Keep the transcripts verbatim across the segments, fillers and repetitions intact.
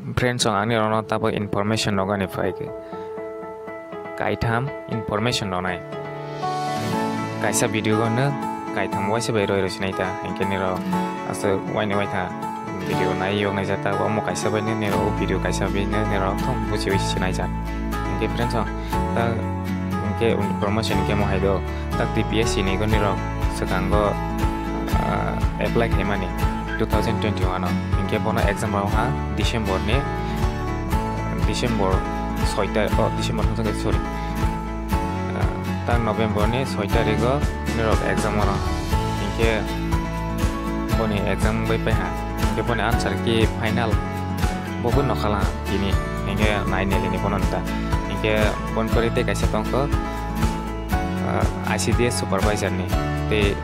Friends, ang ani rokno tabuk information rok ani phai khe kaitham information rwnai. Kaisa video no kaitham waisa bai roi roi sinai ta, hinkhe nirok aswk waini waitha video nai yok naijak ta, omo kaisa bai no nirok o video kaisa bai no nirok thong buchi buchi sinai jak. Hinkhe friends, ta hinkhe information hinkhe mo hai do. Tak T P S C ni goni rok swkango, ah, apply khaimani two thousand twenty-one o. Hinkhe bono exam rok ha December ni, December soi tarik, oh, December thangsa, sorry. Ah, tak November ni soi tarik o nirok exam ono. Hinkhe boni exam bai pai ha. Hinkhe boni answer key final bo bo nokhala tini. Hinkhe nai neli ni bono ta. Hinkhe bon pori tei kaisa tongkho, ah, I C D S supervisor ni tei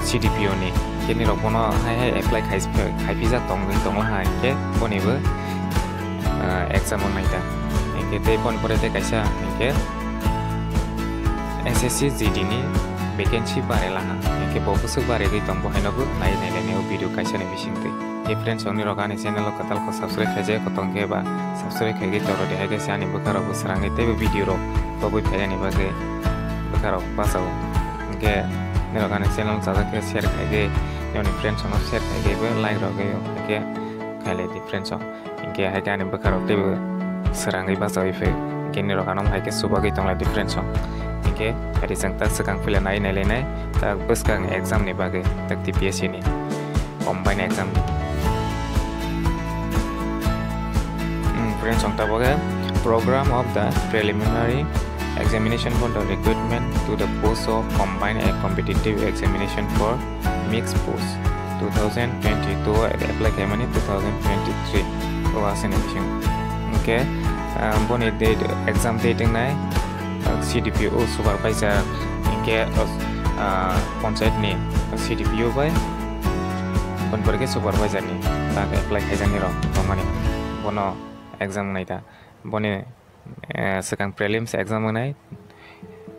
C D P O ni, khe nirok bono hai hai apply khai, khai phijak tong, tongla hai khe boni bo, ah, exam wngnai ta. Hinkhe tei boni pore tei kaisa hinkhe S S C G D ni vacancy bari laha, hinkhe bo bwswk bari ri tong, bo haino bo nai nai le nai o video kaisa ni bising twi. Tei friends, ang nirok ani channel o kwtal khe subscribe khaijak, kotong khe ba subscribe khaigwi toro de, hai khe se ani bwkha rok bo srangwi tei bo video rok tobwi phainani bagwi bwkha rok bachao. Hinkhe nirok ani channel chajak khe share khaigwi, nini friends rokno share khaigwi bo like rok khe khailai di friends rok. Hinkhe hai khe ani bwkha rok teibo srangwi bachawi phai. Hinkhe nirok ano hai khe chubagwi tonglai di friends rok. Hinkhe rijang tak swkang phila nai nai lainai, tak bwskang exam ni bagwi, tak T P S C ni combine exam. Hmm, friends, ang tabuk khe program of the preliminary examination for the recruitment to the post of combined and competitive examination for mixed post two thousand twenty-two apply khaimani two thousand twenty-three o aswkni bising. Hinkhe, ah, boni date, exam date wngnai, ah, C D P O supervisor, hinkhe, ah, panchayat ni C D P O bai, boni pore khe supervisor ni tak apply khaijaknai rok tongmani, bono exam wngnai ta. Boni, eh, swkang prelims exam wngnai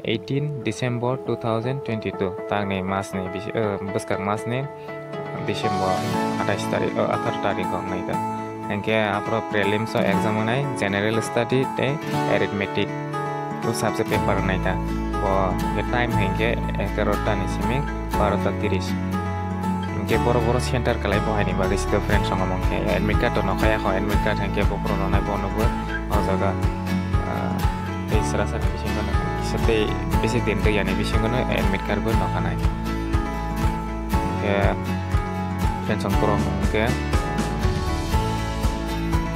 eighteen December two thousand twenty-two, takni masni bisi-, eh, bwskang masni December athais tarik, eh, atharo tarik o wngnai ta. Hinkhe aphuru prelims o exam wngnai general study tei arithmetic o subject paper wngnai ta. Bo time hinkhe egarota ni simi barota tiris. Hinkhe boro boro center kalai bo haini bagwi sito friends rok omo hinkhe admit card to nokha ya kho, admit card hinkhe bokhorok rwnai bono bo o jaga, ah, tei sra sra ni bisingo no kisa tei bisi din twi yani bisingo no admit card bo nokha nai. Hinkhe friends rok borok hinkhe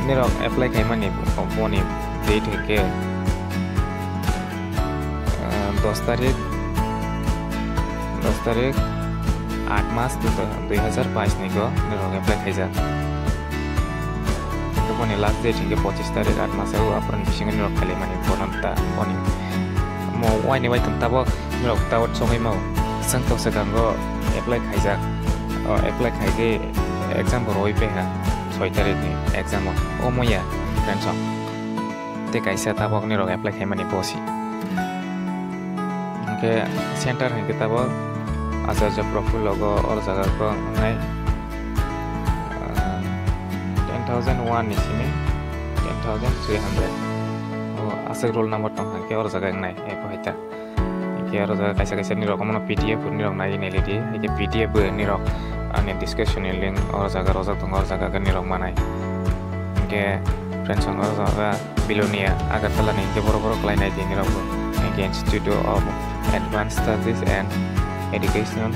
nirok apply khaimani boni date hinkhe, ah, dos tarik, dos tarik, aat mas dui hajar bais ni go nirok apply khaijak. Hinkhe boni last date hinkhe pochis tarik, aat mas o, aphuru ni bisingo nirok khailaimani bono ta boni. Mo waini wai tong tabuk nirok tabuk sogwi mau. Chwng to swkango apply khaijak. O apply khaigwi exam bo rwi paiha soi tarik ni exam o. O muya friends rok. Tei kaisa tabuk nirok apply khaimani bosi. Hinkhe center hinkhe tabuk Acharya Prafulla go oro jaga go wngnai, ah, ten thousand one ni simi ten thousand three hundred. O aswk roll number tong hinkhe oro jaga wngnai, eh, bo hai ta. Hinkhe oro jaga kaisa kaisa nirok omono P D F nirok naiwi nailai di. Hinkhe P D F bo nirok ani description ni link oro jaga rojak tongo, oro jaga khe nirok manai. Hinkhe friends, ang oro jaga Belonia Agartala ni hinkhe borok borok khlai nai di nirok bo. Hinkhe Institute of Advanced Studies and Education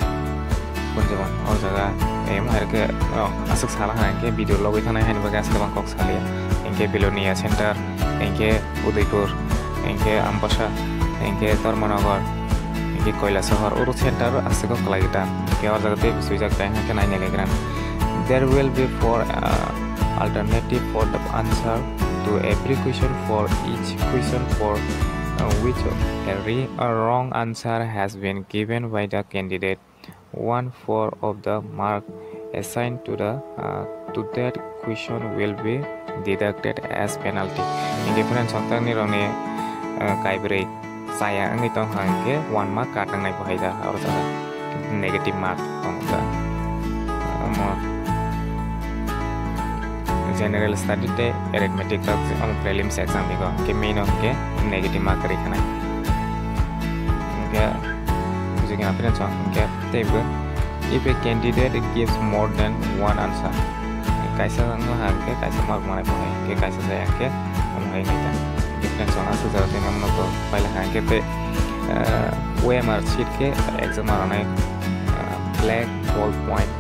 Punjaban. O jaga, em, hai khe, oh, aswk sala hai khe video logwi thanai hai ni bagwi aswk bang kok saliya. Hinkhe Belonia Center, hinkhe Udaipur, hinkhe Ambasa, hinkhe Dharmanagar, hinkhe Kailasagar, oro center aswk o kwlai ta. Hinkhe o jaga tei swijak tei hinkhe nai nai legra. There will be four, uh, alternative for the answer to every question. For each question for, uh, which a re-, a wrong answer has been given by the candidate, one fourth of the mark assigned to the, uh, to that question will be deducted as penalty. Hinkhe friends, ang tang nirokni, uh, kaibrwi chaya wngwi tong kha hinkhe one mark cut wngnai bo hai da oro jaga negative mark tong kha. Omo General study tei arithmetic rok omo prelims exam ni go, hingke main o hingke negative mark ri khanai. Hingke bujikna friends o hingke teibo, if a candidate gives more than one answer, kaisa wngkha hingke kaisa mark manai bo hai, hingke kaisa jaya hingke omo hai nai ta. Hingke friends o aswk jora tei nang no to paila hingke tei, ah, O M R sheet khe exam rwnai, ah, black ball point.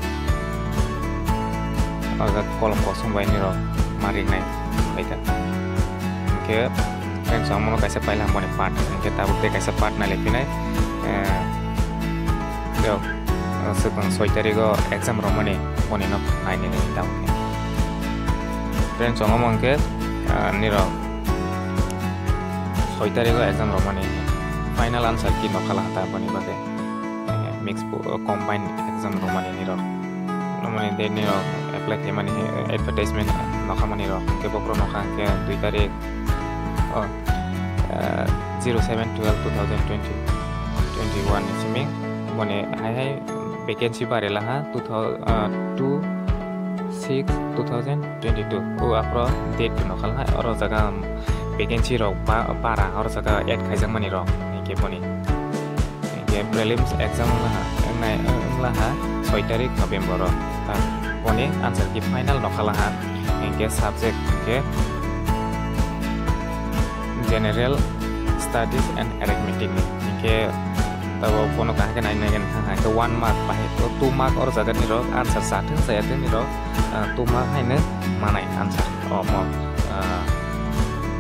O jaga kolom kosom bai nirok ma ringnai bai ta. Hingke friends, omono kaisa paila boni part, hingke tabuk tei kaisa part nai le phinai, eh, yo, eh, swkang soi tarigo exam romani boni no nai nini tabuk khe. Friends, omo hingke, eh, nirok soi tarigo exam romani final answer key no khala ta boni bagwi. Eh, mix po-, combine exam romani nirok. Romani de nirok apply khaimani, eh, advertisement nokha mani rok. Hingke bokhorok nokha hingke dui tarik, oh, eh, zero seven twelve two thousand twenty, twenty-one ni simi. Boni hai hai vacancy bari laha two thousand, ah, two six two thousand twenty-two. O aphro date no khala hai. Oro jaga vacancy rok ba-, bara, oro jaga add khaijak mani rok. Hingke boni. Hingke prelims exam wnglaha, wngnai, wnglaha soi tarik November o. Ta boni answer key final no khala ha. Hingke subject hingke General Studies and Arithmetic ni. Hingke tabo bono kaham khe nai nai thang ha. Hingke one mark bahai, two mark oro jaga nirok answer cha thung chaya thung nirok, ah, two mark haino manai answer. Omo, ah,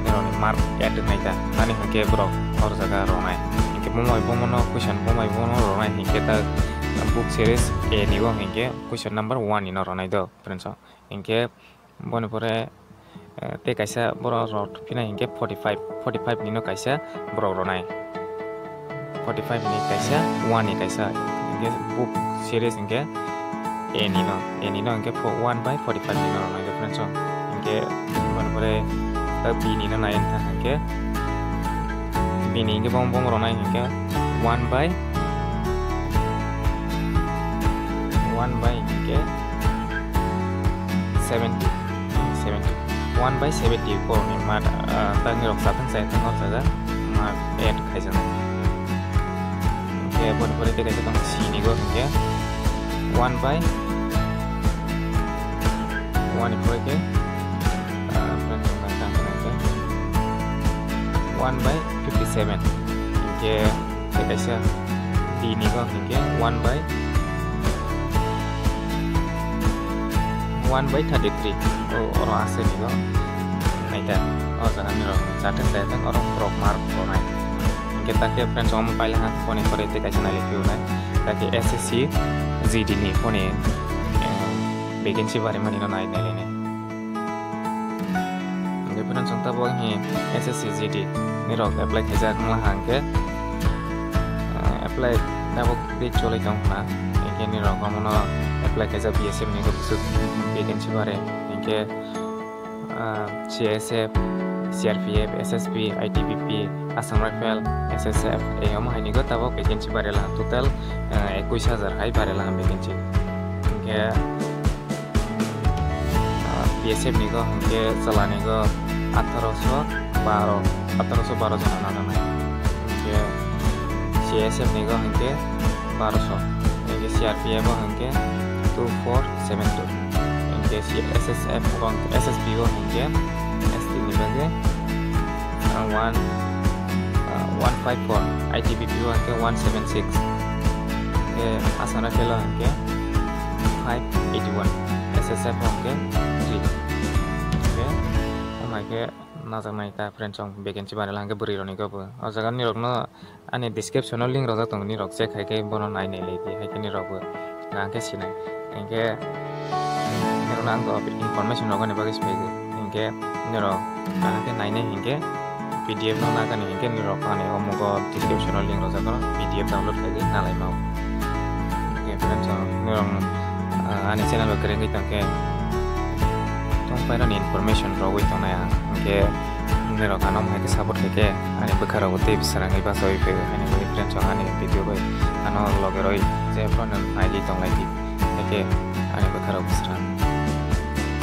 nirokni mark add wngnai ta. Ani hwnkhe borok oro jaga ronai. Hinkhe bumai bumono question bumai bumono ronai hinkhe ta book series A ni bo hinkhe question number one ni no ronai do, friends o. Hinkhe boni pore, eh, tei kaisa borok rok phinai hinkhe forty five, forty five ni no kaisa borok ronai. Forty five ni kaisa, one ni kaisa, hinkhe book series hinkhe A ni no, A ni no hinkhe fo-, one by forty five ni no rwnai difference o. Hinkhe boni pore ta B ni no nai wngkha hinkhe B ni hinkhe bong bong rwnai hinkhe one by, one by hinkhe seventy, seventy, one by seventy borok ni mark, ah, ta nirok cha thung chaya thung o jaga mark add khaijaknai. Hinkhe boni pore tei kaisa tong C ni go hinkhe one by, one ni pore khe, ah, friends, hinkhe one by fifty seven. Hinkhe tei kaisa D ni go hinkhe one by, one by thirty three. O, oro aswk ni go. Naita, o jaga nirok cha thung chaya thung, oro borok mark rwnai. Hinkhe ta khe friends, omo paila ha, boni pore tei kaisa nai le phiyoknai. Ta khe S S C G D ni boni, eh, vacancy barimani no nai nai le nai. Hinkhe friends, chwng tabuk hinkhe S S C G D nirok apply khaijak wngla hinkhe, ah, apply tabuk tei cholai tong khna. Hinkhe nirok omono apply khaijak B S F ni kok swk vacancy bare. Hinkhe, ah, C S F, C R P F, S S B, I T B P, Assam Rifle, S S F, ei omo hai ni go tabuk vacancy bare la total, ah, ekush hajar hai bare la vacancy. Hinkhe, ah, B S F ni go hinkhe chwla ni go atharo sho baro, atharo sho baro jona najaknai. Hinkhe C S F ni go hinkhe baro sho, hinkhe C R P F o hinkhe two four seven two, hinkhe C S S F o, S S B o hinkhe S T ni bagwi, ah, one, ah, one five four, I T B P o hinkhe one seven six, hinkhe Assam Rifle o hinkhe five eighty one, S S F o hwnkhe three. Hwnkhe, omo hai khe najaknai ta friends, chwng vacancy banala hwnkhe bwrwi rokni khe bo. O jaga nirokno ani description o link rwjak tongo, nirok check khai khe bono nai nai lai di, hai khe nirok bo hwnkhe sinai. Hinkhe nirokno ang information rwgani bagwi se phaidi. Hinkhe nirok kaham khe nainai hinkhe P D F no nagani hinkhe nirok ani omogo description o link rwjak oro P D F download khaidi nalai mao. Hinkhe friends, nirok, ah, ani channel bai kwrwngwi tongkhe tongpairani information rogwi tongnai ang. Hinkhe nirok ano hai khe support khaikhe ani bwkha rogo tei bwsarangwi bachawi phaiwi haini bagwi friends ani video bai ano loge roi jephru naidi tonglaidi. Hinkhe ani bwkha rok bwsarang.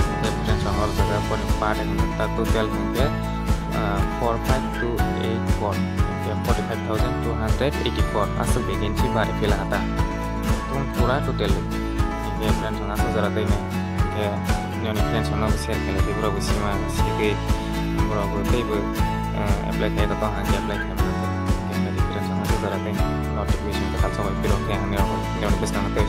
Hinkhe friends, ang o Jaga pori part hwnwi ta total hwnkhe, ah, four five two eight four, hwnkhe forty five thousand two hundred eighty four aswk vacancy bari phila hata. Tung pura total. Hwnkhe friends, ang aswk jora twi nai. Hwnkhe nini friends rokno share khailai, borok bo sima sikwi, borok bo teibo, ah, apply khai tong, hwnkhe apply khai mano. Hwnkhe friends, ang aswk jora twi nai. Notification kwtal sogwi phirok khe ang nini bwskang tei